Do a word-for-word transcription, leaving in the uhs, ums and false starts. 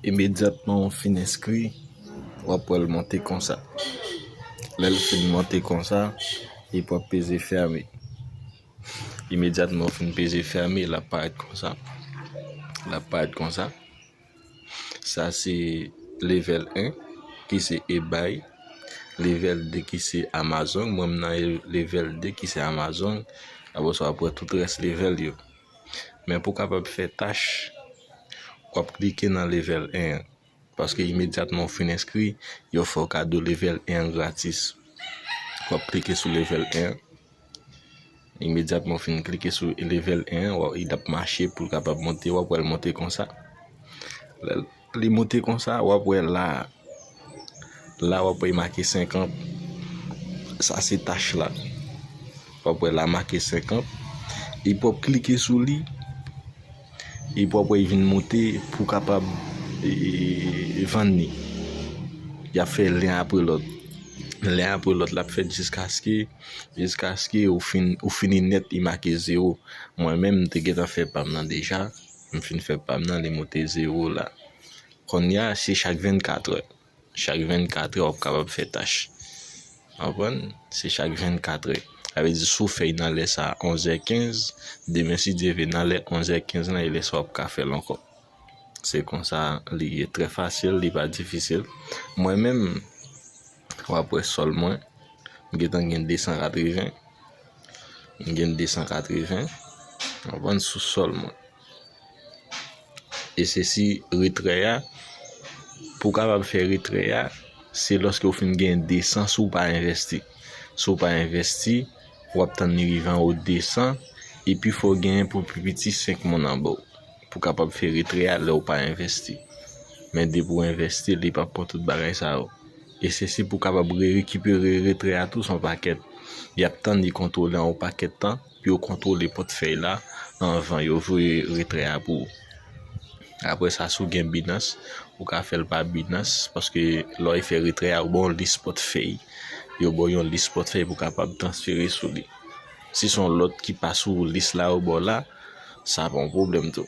Imedyatman w fin enskri, w ap wè l monte konsa. Lè l fin monte konsa, epi w ap peze fèmen. Imedyatman w fin peze fèmen, l ap parèt konsa. L ap parèt konsa. Sa se level en ki se eBay. Level de ki se Amazon. Mwen m nan level de ki se Amazon. Apre sa w ap wè tout rès level yo. Men pou w kapab fè tach, w ap klike nan level en an. Paske imedyatman w fin enskri, yo fè w kado level en an gratis. W ap klike sou level en an. Imedyatman w fin klike sou level en an, w ap, li ap mache pou l kapab monte, w ap wè l monte konsa. Lè li monte konsa, w ap wè la. La w ap wè make senkant. Sa se tach la. W ap wè la make senkant. Epi w ap klike sou li. Epi w ap wè li vin monte pou w kapab e, vann li. Y ap fè len apre lòt. Len apre lòt, l ap fèt jiskaske, jiskaske ou fin, ou fini nèt, li make zewo. Mwen menm, m te gentan fè pa m nan deja. M fin fè pa m nan, li monte zewo la. Kounye a, se chak vennkat è. Chak vennkat è, w ap kapab fè tach. Konprann? Se chak vennkat è. Sa vle di, si w fè l nan lè sa a, onz è kenz, demen, si Dye vle, nan lè onz è kenz lan, e lè sa a, w ap ka fè l ankò. Se konsa li ye, trè fasil, li pa difisil. Mwen menm, w ap wè sòl mwen, m gentan gen de san katreven. M gen de san katreven. W konprann, sou sòl mwen. E se si retrè a, pou w kapab fè retrè a, se lòske w fin gen de san si w pa envèsti. Si w pa envèsti, w ap tann li rive anwo de san, epi fò w genyen pou pi piti senk moun anba w, pou w kapab fè retrè a lè w pa envèsti. Men depi w envèsti, li p ap pran tout bagay sa yo. E se si pou w kapab re-, rekipere retrè a tou, se yon pakèt. Y ap tann li kontwole anwo pakèt tan, pou yo kontwole pòtfèy la anvan yo voye retrè a pou ou. Apre sa, si w gen Binance, ou ka fè l pa Binance, paske lè w fè retrè a, yo ba w yon lis pòtfèy. Yo ba w yon lis pòtfèy pou w kapab transfere sou li. Si se yon lòt ki pa sou lis la yo ba w la, sa pa yon pwoblèm tou.